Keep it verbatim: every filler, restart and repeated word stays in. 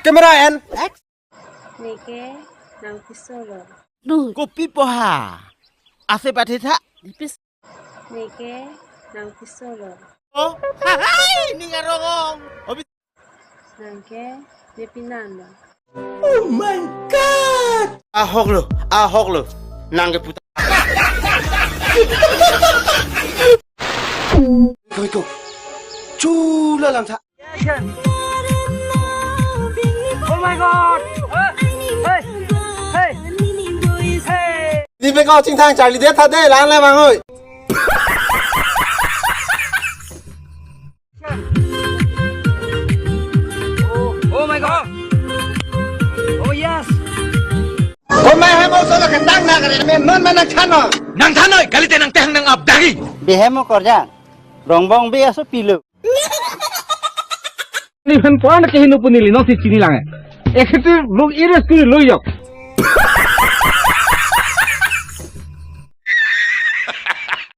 Camera and action. Neke nangpisolo. Kopi poha? Ase pathe tha. Neke nangpisolo. Oh, hai, ning arong ong. Obi- Nangke nepinanlo. Oh my God! Ahok lo, ahok lo. Nangke puta. Iko, iko. Chula lang tha. Oh my God! Hey! Hey! Hey! Ni pe ko chingthang Charlie de tha de lang le bang oi. Oh, oh my God! Oh yes! Homai hai mo so ka dang na kare me non ma nangthan noi. Nangthan noi, kalite nangtehang nang-ap dagi. Behem mo korjan. Rongbong be aso pilo. Ni phan puan ke hinu puni li, nongsi chini lang eh. Executive lo, ires kuri lo yok.